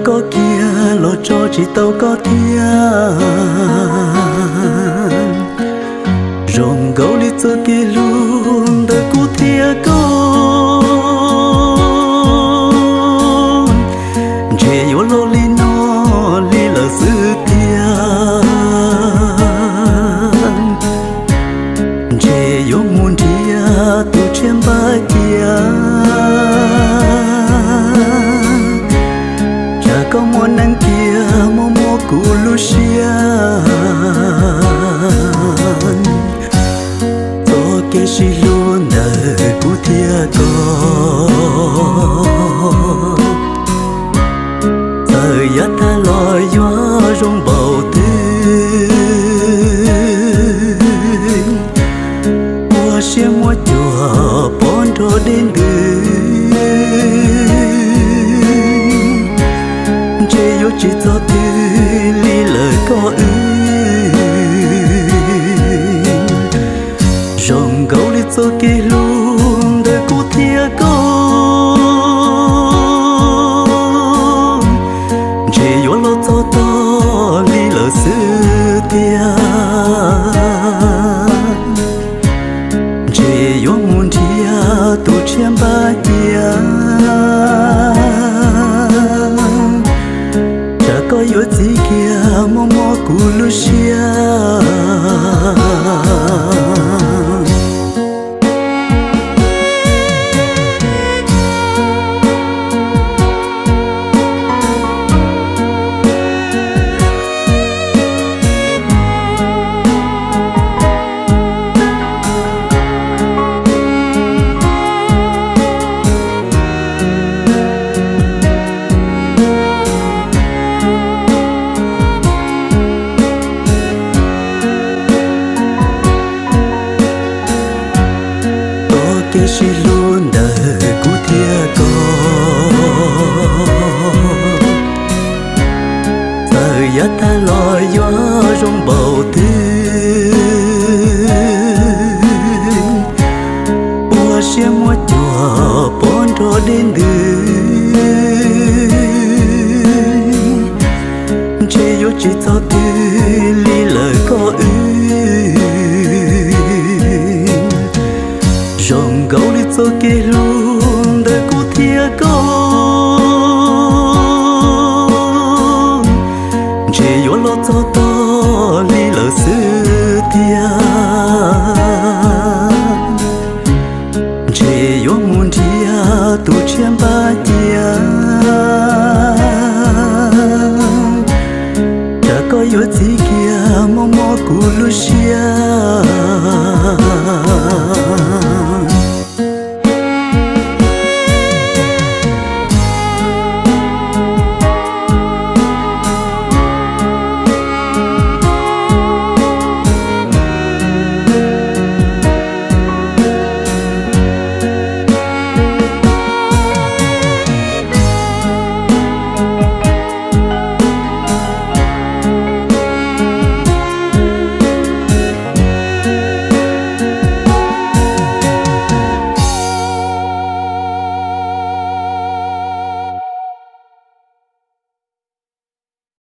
Koj kiag los tso tsis tau koj thiab. Zoo nkaus li txoj kev hlub ntawm kuv thiab koj, ntshe yuav los li no li lawm xwb tiag. Ntshe yuav mus nrhiav tus tshiab npab cia, tsam koj muaj neej kiag muab mob kuv lub siab. Txoj kev sib hlub ntawm kuv thiab koj, txawm yav tag los yuav zoo npaum twg, ua siab muab cuag pov nrog dej ntws, ntshe yuav tsis txog twg li lawm koj wb. Zoo nkaus li txoj kev hlub ntawm kuv thiab koj, ntshe yuav los txog tog li lawm xwb tiag. Ntshe yuav mus nrhiav tus tshiab npab cia, tsam koj yuav txi kiag muab mob kuv lub siab. Txoj kev sib hlub ntawm kuv thiab koj, txawm yav tag los yuav zoo npaum twg, ua siab muab cuag pov nrog dej ntws, ntshe yuav tsis txog twg li lawm koj wb. Zoo nkaus li txoj kev hlub ntawm kuv thiab koj, ntshe yuav los txog tog li lawm xwb tiag. Ntshe yuav mus nrhiav tus tshiab npab cia, tsam koj yuav txi kiag muab mob kuv lub siab.